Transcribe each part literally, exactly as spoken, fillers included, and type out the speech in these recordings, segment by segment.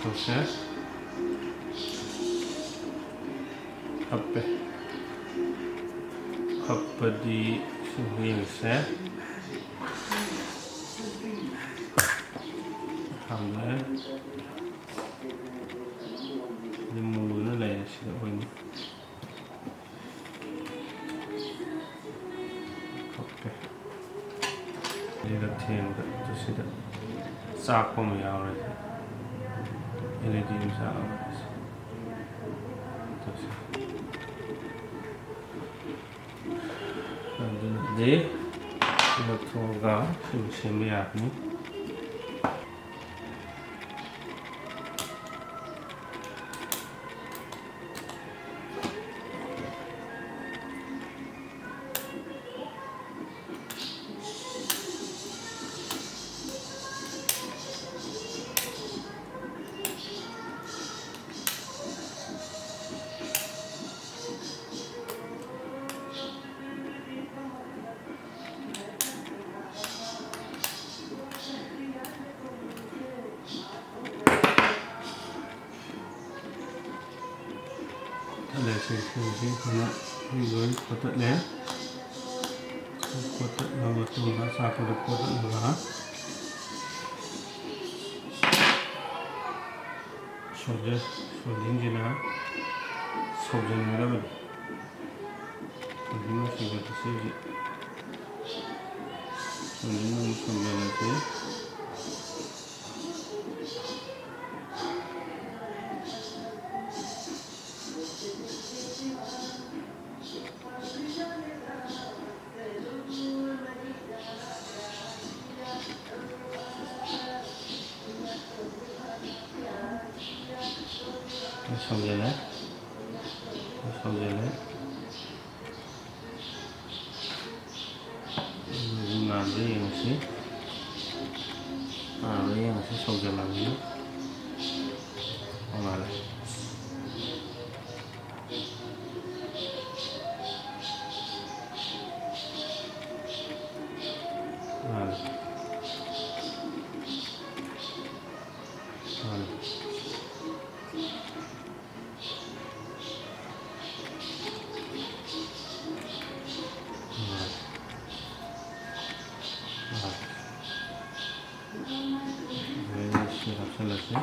ꯇꯧꯁꯦ꯫ ꯍꯥꯞꯄꯦ꯫ ꯍꯥꯞꯄꯗꯤ ꯁꯨꯝ ꯌꯦꯡꯁꯦ꯫ ꯍꯥꯞꯂꯦ꯫ ꯑꯗꯨꯝ ꯃꯨꯟꯗꯨꯅ ꯂꯩꯔꯦ ꯁꯤꯗ ꯑꯣꯏꯅ꯫ ꯑꯣꯀꯦ꯫ ꯑꯅꯤꯔꯛ ꯊꯦꯡꯕꯗ ꯁꯤꯗ ꯆꯥꯛꯄ ꯑꯃ ꯌꯥꯎꯔꯦ꯫ ꯑꯦꯜ ꯏ ꯗꯤ ꯑꯃ ꯆꯥꯛꯑꯒ꯫ ꯑꯗꯨꯅꯗꯤ ꯁꯤ ꯂꯧꯊꯣꯛꯑꯒ ꯁꯨꯝ ꯁꯦꯝꯕ ꯌꯥꯒꯅꯤ꯫ ꯀꯣꯠꯊꯠꯂꯦ꯫ ꯁꯤ, ꯁꯤꯁꯤ ꯑꯩꯈꯣꯏꯅ ꯂꯣꯏ ꯀꯣꯠꯊꯠꯂꯦ꯫ ꯀꯣꯠꯊꯠꯂꯕ ꯃꯇꯨꯡꯗ ꯑꯆꯥꯄꯣꯠꯇꯣ ꯀꯣꯠꯊꯠꯂꯒ ꯁꯣꯜꯗꯔ, ꯁꯣꯜꯗꯤꯡꯁꯤꯅ ꯁꯧꯖꯤꯟꯒꯗꯕꯅꯤ꯫ ꯁꯣꯜꯗꯤꯡꯅ ꯁꯧꯖꯤꯜꯂꯁꯤ ꯍꯧꯖꯤꯛ꯫ ꯁꯣꯜꯗꯤꯡꯅ ꯑꯃꯨꯛ ꯁꯧꯖꯤꯜꯂꯁꯤ꯫ ꯁꯧꯖꯜꯂꯦ꯫ ꯁꯧꯖꯜꯂꯦ꯫ ꯌꯦꯡꯉꯁꯤ꯫ ꯑꯥ, ꯌꯦꯡꯉꯁꯤ, ꯁꯧꯖꯜꯂꯕꯅꯤꯅ꯫ ꯃꯥꯜꯂꯦ꯫ ꯃꯥꯜꯂꯦ꯫ ꯃꯥꯜꯂꯦ꯫ ꯃꯥꯜꯂꯦ꯫ ꯃꯥꯜꯂꯦ꯫ ꯑꯗꯩ ꯁꯤ ꯍꯥꯞꯆꯜꯂꯁꯤ꯫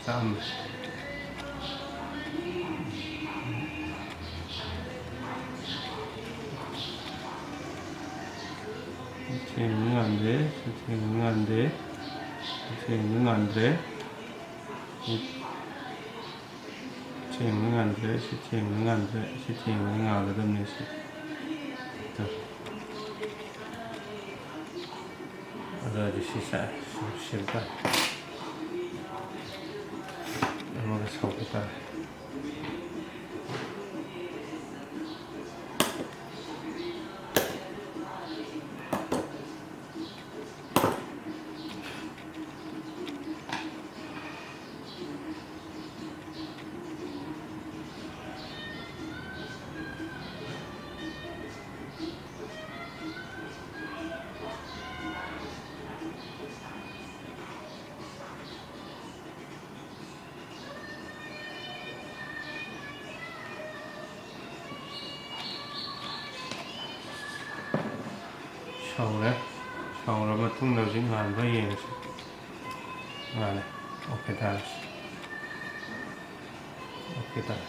ꯇꯥꯛꯑꯝꯃꯦ꯫ ꯊꯦꯡꯕ ꯉꯝꯗꯦ, ꯁꯤ ꯊꯦꯡꯕ ꯉꯝꯗꯦ, ꯁꯤ ꯊꯦꯡꯕ ꯉꯝꯗ꯭ꯔꯦ꯫ ꯁꯤ ꯊꯦꯡꯕ ꯉꯝꯗ꯭ꯔꯦ, ꯁꯤ ꯊꯦꯡꯕ ꯉꯝꯗ꯭ꯔꯦ, ꯁꯤ ꯊꯦꯡꯕꯗꯤ ꯉꯥꯜꯂꯗꯕꯅꯤ ꯁꯤ꯫ ꯑꯗꯨ ꯑꯣꯏꯔꯗꯤ ꯁꯤ ꯁꯥ-, ꯁꯤ ꯁꯤꯕ ꯇꯥꯔꯦ꯫ ꯑꯃꯒ ꯁꯧꯕ ꯇꯥꯔꯦ꯫ ꯁꯧꯔꯦ꯫ ꯁꯧꯔ ꯃꯇꯨꯡꯗ ꯍꯧꯖꯤꯛ ꯉꯥꯟꯕ꯭ꯔꯥ ꯌꯦꯡꯉꯁꯤ꯫ ꯉꯥꯜꯂꯦ꯫ ꯑꯣꯀꯦ ꯊꯥꯔꯁꯤ꯫ ꯑꯣꯀꯦ ꯊꯥꯔꯦ꯫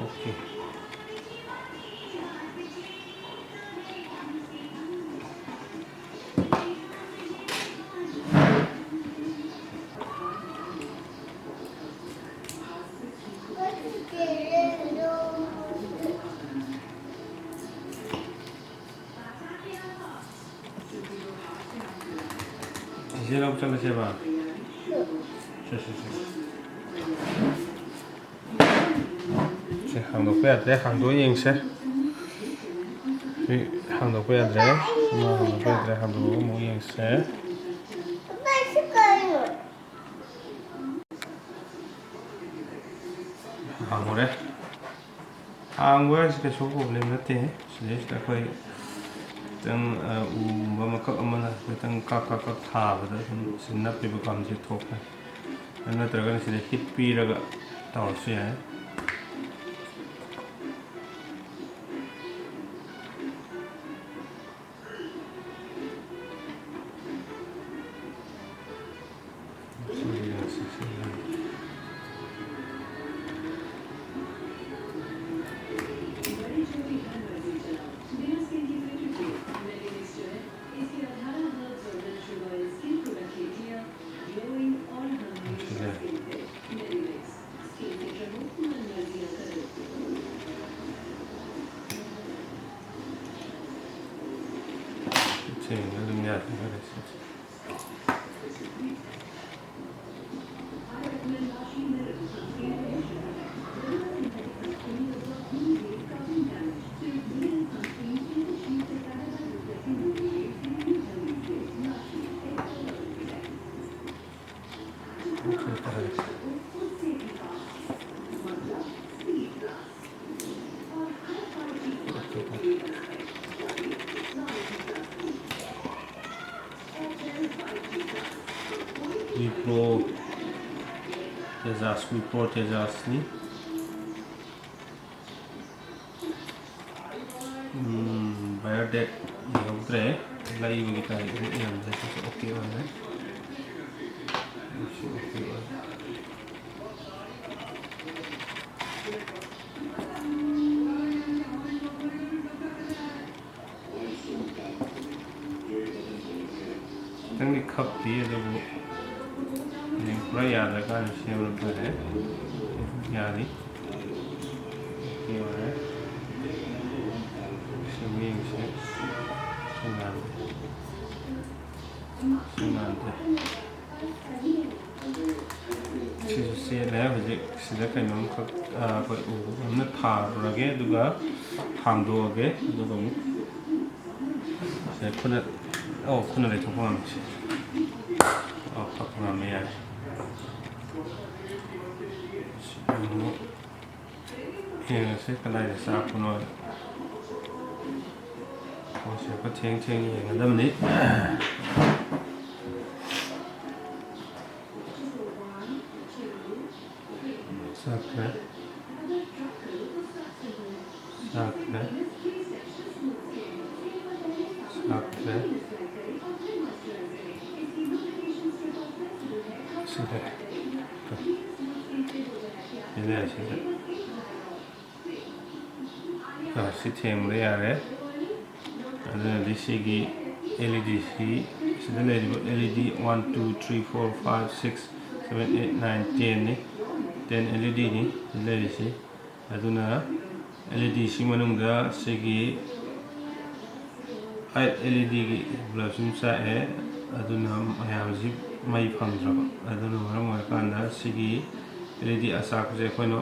ꯑꯣꯀꯦ꯫ ꯆꯤꯆꯦ ꯂꯧ ꯆꯠꯂꯁꯦꯕ? ꯆꯠꯁꯤ, ꯆꯠꯁꯤ꯫ ꯁꯤ ꯍꯥꯡꯗꯣꯛꯄ ꯌꯥꯗ꯭ꯔꯦ, ꯍꯥꯡꯗꯣꯛꯑ ꯌꯦꯡꯁꯦ꯫ ꯁꯤ ꯍꯥꯡꯗꯣꯛꯄ ꯌꯥꯗ꯭ꯔꯦ, ꯁꯤꯃ ꯍꯥꯡꯗꯣꯛꯄ ꯌꯥꯗ꯭ꯔꯦ, ꯍꯥꯡꯗꯣꯛꯑꯒ ꯑꯃꯨꯛ ꯌꯦꯡꯁꯦ꯫ ꯍꯥꯡꯉꯨꯔꯦ꯫ ꯍꯥꯡꯕ ꯍꯥꯏꯁꯤ ꯀꯩꯁꯨ problem ꯅꯠꯇꯦ꯫ ꯁꯤꯗꯩꯁꯤꯗ ꯑꯩꯈꯣꯏ ꯈꯤꯇꯪ, ꯑ, ꯎꯒꯨꯝꯕ ꯃꯀꯛ ꯑꯃꯅ ꯈꯤꯇꯪ ꯀꯛ ꯀꯛ ꯀꯛ ꯊꯥꯕꯗ ꯁꯨꯝ ꯁꯤ ꯅꯞꯄꯤꯕ ꯀꯝꯁꯦ ꯊꯣꯛꯄꯅꯤ꯫ ꯑꯗꯨ ꯅꯠꯇ꯭ꯔꯒꯅ ꯁꯤꯗ ꯍꯤꯠ ꯄꯤꯔꯒ ꯇꯧꯔꯁꯨ ꯌꯥꯏ꯫ ꯁꯦꯡꯅ ꯑꯗꯨꯝ ꯌꯥꯗꯤ ꯐꯔꯦ ꯁꯤꯁꯦ꯫ Wipro Tejas, Wipro Tejasꯅꯤ꯫ ꯎꯝ, buyer date ꯏꯍꯧꯗ꯭ꯔꯦ꯫ ꯂꯩꯕꯒꯤ ꯇꯥꯔꯤꯛ ꯑꯃꯨꯛ ꯏꯔꯝꯗ꯭ꯔꯦ꯫ ꯁꯤꯁꯨ OK ꯑꯣꯏꯔꯦ꯫ ꯁꯤꯁꯨ OK ꯑꯣꯏꯔꯦ꯫ ꯈꯤꯇꯪꯗꯤ ꯈꯞꯄꯤ, ꯑꯗꯨꯕꯨ ꯍꯌꯦꯡ ꯄꯨꯔꯥ ꯌꯥꯗ꯭ꯔꯀꯥꯟꯗ ꯁꯦꯝꯕꯅ ꯐꯔꯦ꯫ ꯌꯥꯔꯤ꯫ OK ꯑꯣꯏꯔꯦ꯫ ꯁꯦꯝꯕ ꯌꯦꯡꯁꯦ꯫ ꯁꯤ ꯉꯥꯟꯗꯦ꯫ ꯁꯤ ꯉꯥꯟꯗꯦ꯫ ꯁꯤꯁꯨ ꯆꯦꯠꯂꯦ꯫ ꯍꯧꯖꯤꯛ ꯁꯤꯗ ꯀꯩꯅꯣꯝꯈꯛ, ꯑ, ꯑꯩꯈꯣꯏ ꯎ ꯑꯃ ꯊꯥꯔꯨꯔꯒꯦ, ꯑꯗꯨꯒ ꯍꯥꯡꯗꯣꯛꯑꯒꯦ, ꯑꯗꯨꯒ ꯑꯃꯨꯛ ꯁꯦ ꯈꯨꯠꯅ, ꯑꯣ, ꯈꯨꯠꯅ ꯂꯩꯊꯣꯛꯄ ꯉꯝꯃꯤ꯫ ꯁꯤ, ꯑꯣ, ꯐꯛꯄ ꯉꯝꯃꯦ, ꯌꯥꯔꯦ꯫ ꯁꯤ ꯑꯃꯨꯛ ꯌꯦꯡꯉꯁꯤ ꯀꯗꯥꯏꯗ ꯆꯥꯛꯄꯅꯣ꯫ ꯄꯣꯠꯁꯦ ꯈꯔ ꯊꯦꯡ ꯊꯦꯡ ꯌꯦꯡꯒꯗꯕꯅꯤ꯫ ꯆꯥꯛꯈ꯭ꯔꯦ꯫ ꯆꯥꯛꯈ꯭ꯔꯦ꯫ ꯁꯤꯗ꯫ ꯁꯤꯗ, ꯁꯤꯗ꯫ ꯑꯥ, ꯁꯤ ꯊꯦꯡꯕꯗ ꯌꯥꯔꯦ꯫ ꯑꯗꯨꯅꯗꯤ ꯁꯤꯒꯤ L E D ꯁꯤ, ꯁꯤꯗ ꯂꯩꯔꯤꯕ L E D one, two, three, four, five, six, seven, eight, nine, ten ꯅꯤ꯫ Ten L E D ꯅꯤ ꯁꯤꯗ ꯂꯩꯔꯤꯁꯤ꯫ ꯑꯗꯨꯅ L E D ꯁꯤ ꯃꯅꯨꯡꯗ ꯁꯤꯒꯤ ꯑꯩꯠ L E D ꯒꯤ ꯕꯜꯕꯁꯤꯃ ꯆꯥꯛꯑꯦ꯫ ꯑꯗꯨꯅ ꯃꯌꯥꯝꯁꯤ ꯃꯩ ꯐꯪꯗ꯭ꯔꯕ꯫ ꯑꯗꯨꯅ ꯃꯔꯝ ꯑꯣꯏꯔꯀꯥꯟꯗ ꯁꯤꯒꯤ L E D ꯑꯆꯥꯛꯄꯁꯦ ꯑꯩꯈꯣꯏꯅ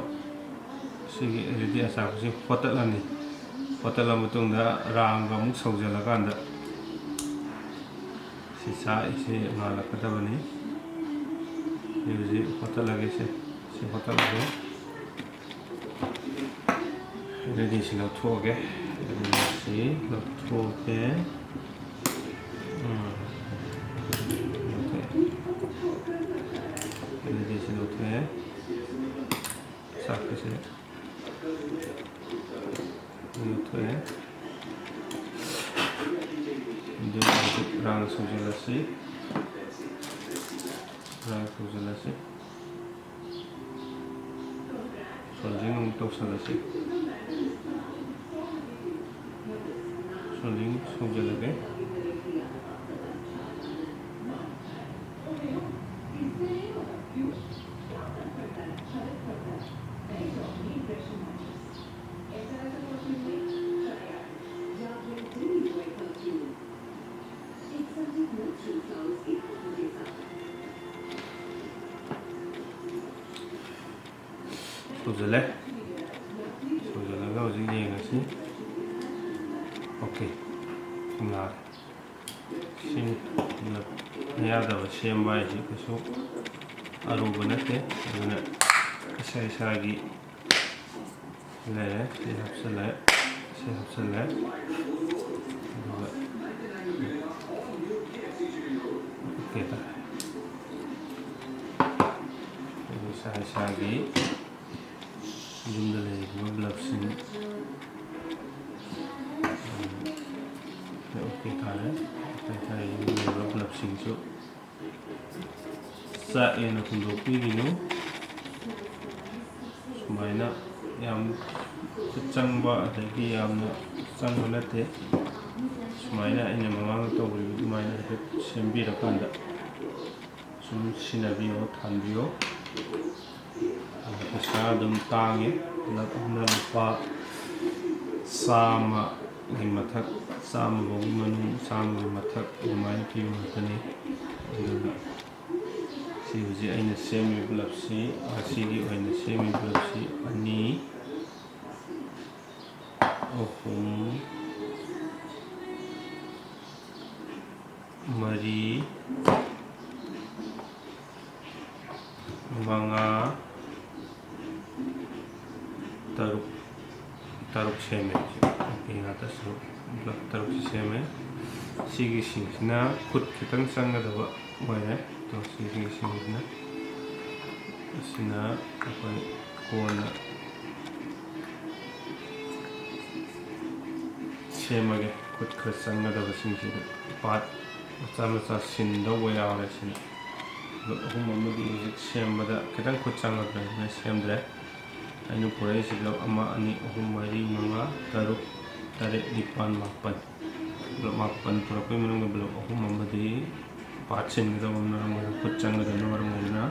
ꯁꯤꯒꯤ L E D ꯑꯆꯥꯛꯄꯁꯤ ꯍꯣꯇꯠꯂꯅꯤ꯫ ꯍꯣꯇꯠꯂ ꯃꯇꯨꯡꯗ ꯔꯥꯝꯒ ꯑꯃꯨꯛ ꯁꯧꯖꯜꯂꯀꯥꯟꯗ ꯁꯤ ꯆꯥꯛꯏꯁꯦ ꯉꯥꯜꯂꯛꯀꯗꯕꯅꯤ꯫ ꯁꯤ ꯍꯧꯖꯤꯛ ꯍꯣꯇꯠꯂꯒꯦ꯫ ꯁꯦ, ꯁꯤ ꯍꯣꯇꯠꯂꯒꯦ꯫ ꯑꯗꯨꯗꯤ ꯁꯤ ꯂꯧꯊꯣꯛꯑꯒꯦ꯫ ꯑꯗꯨꯗꯤ ꯁꯤ ꯂꯧꯊꯣꯛꯑꯒꯦ꯫ ꯎꯝ꯫ ꯂꯧꯊꯣꯛꯑꯦ꯫ ꯑꯗꯨꯗꯤ ꯁꯤ ꯂꯧꯊꯣꯛꯑꯦ꯫ ꯆꯥꯛꯀꯁꯦ ꯂꯧꯊꯣꯛꯑꯦ꯫ ꯑꯗꯨꯒ ꯍꯧꯖꯤꯛ ꯔꯥꯡ ꯁꯧꯖꯤꯜꯂꯁꯤ꯫ ꯔꯥꯡ ꯁꯧꯖꯤꯜꯂꯁꯤ꯫ ꯁꯣꯜꯗ꯭ꯔꯤꯡ ꯑꯃꯨꯛ ꯇꯧꯁꯜꯂꯁꯤ꯫ ꯁꯣꯜꯗ꯭ꯔꯤꯡ ꯁꯧꯖꯤꯜꯂꯒꯦ꯫ ꯁꯧꯖꯤꯜꯂꯦ꯫ ꯁꯧꯖꯤꯜꯂꯒ ꯍꯧꯖꯤꯛ ꯌꯦꯡꯉꯁꯤ꯫ ꯑꯣꯀꯦ꯫ ꯉꯥꯜꯂꯦ꯫ ꯁꯤꯅꯤ꯫ ꯑꯌꯥꯗꯕ ꯁꯦꯝꯕ ꯍꯥꯏꯁꯤ ꯀꯩꯁꯨ ꯑꯔꯨꯕ ꯅꯠꯇꯦ꯫ ꯑꯗꯨꯅ ꯏꯁꯥ ꯏꯁꯥꯒꯤ ꯂꯩꯔꯦ꯫ ꯁꯤ ꯍꯥꯞꯆꯤꯜꯂꯦ꯫ ꯁꯤ ꯍꯥꯞꯆꯤꯜꯂꯦ꯫ ꯑꯗꯨꯒ ꯑꯣꯀꯦ ꯇꯥꯔꯦ꯫ ꯑꯗꯨ ꯏꯁꯥ ꯏꯁꯥꯒꯤ ꯌꯨꯝꯗ ꯂꯩꯔꯤꯕ ꯕꯜꯕꯁꯤꯡ, ꯎꯝ, ꯑꯣꯀꯦ ꯊꯥꯔꯦ꯫ ꯑꯣꯀꯦ ꯊꯥꯔꯦ, ꯌꯨꯝꯗ ꯂꯩꯔꯤꯕ ꯕꯜꯕꯁꯤꯡꯁꯨ ꯆꯥꯛꯑꯦꯅ ꯍꯨꯟꯗꯣꯛꯄꯤꯒꯅꯨ꯫ ꯁꯨꯃꯥꯏꯅ ꯌꯥꯝ ꯈꯨꯠ ꯆꯪꯕ ꯑꯗꯒꯤ ꯌꯥꯝꯅ ꯆꯪꯕ ꯅꯠꯇꯦ꯫ ꯁꯨꯃꯥꯏꯅ ꯑꯩꯅ ꯃꯃꯥꯡꯗ ꯇꯧꯈꯤꯕ ꯑꯗꯨꯃꯥꯏꯅ ꯍꯥꯏꯐꯦꯠ ꯁꯦꯝꯕꯤꯔꯀꯥꯟꯗ ꯁꯨꯝ ꯁꯤꯖꯤꯟꯅꯕꯤꯌꯣ, ꯊꯥꯟꯕꯤꯌꯣ꯫ ꯄꯩꯁꯥ ꯑꯗꯨꯝ ꯇꯥꯡꯉꯦ꯫ ꯕꯜꯕ ꯑꯃꯅ ꯂꯨꯄꯥ ꯆꯥꯝꯃꯒꯤ ꯃꯊꯛ, ꯆꯥꯝꯃ ꯐꯥꯎꯒꯤ ꯃꯅꯨꯡ, ꯆꯥꯝꯃꯒꯤ ꯃꯊꯛ ꯑꯗꯨꯃꯥꯏꯅ ꯄꯤꯕ ꯉꯥꯛꯇꯅꯤ꯫ ꯑꯗꯨꯅ ꯁꯤ ꯍꯧꯖꯤꯛ ꯑꯩꯅ ꯁꯦꯝꯃꯤꯕ ꯕꯜꯕꯁꯤ, ꯑꯥꯔ ꯁꯤꯒꯤ ꯑꯣꯏꯅ ꯁꯦꯝꯃꯤꯕ ꯕꯜꯕꯁꯤ ꯑꯅꯤ, ꯑꯍꯨꯝ, ꯃꯔꯤ, ꯃꯉꯥ, ꯇꯔꯨꯛ, ꯇꯔꯨꯛ ꯁꯦꯝꯃꯦ꯫ ꯁꯤ ꯑꯣꯀꯦ ꯉꯥꯛꯇ ꯁꯔꯨꯛ ꯄꯨꯂꯞ ꯇꯔꯨꯛꯁꯤ ꯁꯦꯝꯃꯦ꯫ ꯁꯤꯒꯤꯁꯤꯡꯁꯤꯅ ꯈꯨꯠ ꯈꯤꯇꯪ ꯆꯪꯒꯗꯕ ꯑꯣꯏꯔꯦ꯫ ꯑꯗꯣ ꯁꯤꯒꯤꯁꯤꯡꯁꯤꯅ, ꯑꯁꯤꯅ ꯑꯩꯈꯣꯏ ꯀꯣꯟꯅ ꯁꯦꯝꯃꯒꯦ꯫ ꯈꯨꯠ ꯈꯔ ꯆꯪꯒꯗꯕꯁꯤꯡꯁꯤꯗ ꯄꯥꯔꯠ ꯃꯆꯥ ꯃꯆꯥ ꯁꯤꯟꯗꯧꯕ ꯌꯥꯎꯔꯦ꯫ ꯁꯤꯅ ꯕꯜꯕ ꯑꯍꯨꯝ ꯑꯃꯗꯤ ꯍꯧꯖꯤꯛ ꯁꯦꯝꯕꯗ ꯈꯤꯇꯪ ꯈꯨꯠ ꯆꯪꯒꯗ꯭ꯔꯥ ꯍꯥꯏꯅ ꯁꯦꯝꯗ꯭ꯔꯦ꯫ ꯑꯩꯅ ꯄꯨꯔꯛꯏꯁꯤ ꯕꯜꯕ ꯑꯃ, ꯑꯅꯤ, ꯑꯍꯨꯝ, ꯃꯔꯤ, ꯃꯉꯥ, ꯇꯔꯨꯛ, ꯇꯔꯦꯠ, ꯅꯤꯄꯥꯜ, ꯃꯥꯄꯜ꯫ ꯕꯜꯕ ꯃꯥꯄꯜ ꯄꯨꯔꯛꯄꯒꯤ ꯃꯅꯨꯡꯗ ꯕꯜꯕ ꯑꯍꯨꯝ ꯑꯃꯗꯤ ꯄꯥꯔꯠ ꯁꯤꯟꯒꯗꯕ ꯃꯔꯝ ꯑꯣꯏꯔꯒ, ꯈꯨꯠ ꯆꯪꯒꯗꯕꯅ ꯃꯔꯝ ꯑꯣꯏꯗꯨꯅ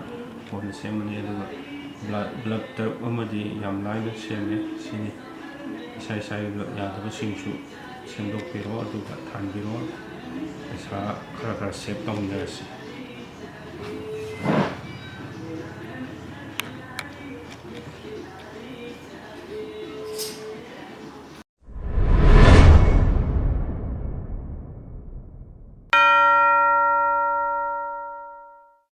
ꯀꯣꯟꯅ ꯁꯦꯝꯃꯅꯤ꯫ ꯑꯗꯨꯒ ꯕ꯭ꯂ-, ꯕꯜꯕ ꯇꯔꯨꯛ ꯑꯃꯗꯤ ꯌꯥꯝ ꯂꯥꯏꯅ ꯁꯦꯝꯃꯦ꯫ ꯁꯤꯅꯤ ꯏꯁꯥ ꯏꯁꯥꯒꯤ ꯕꯜꯕ ꯌꯥꯗꯕꯁꯤꯡꯁꯨ ꯁꯦꯝꯗꯣꯛꯄꯤꯔꯣ, ꯑꯗꯨꯒ ꯊꯥꯟꯕꯤꯔꯣ꯫ ꯄꯩꯁꯥ ꯈꯔ ꯈꯔ ꯁꯦꯚ ꯇꯧꯃꯤꯟꯅꯔꯁꯤ꯫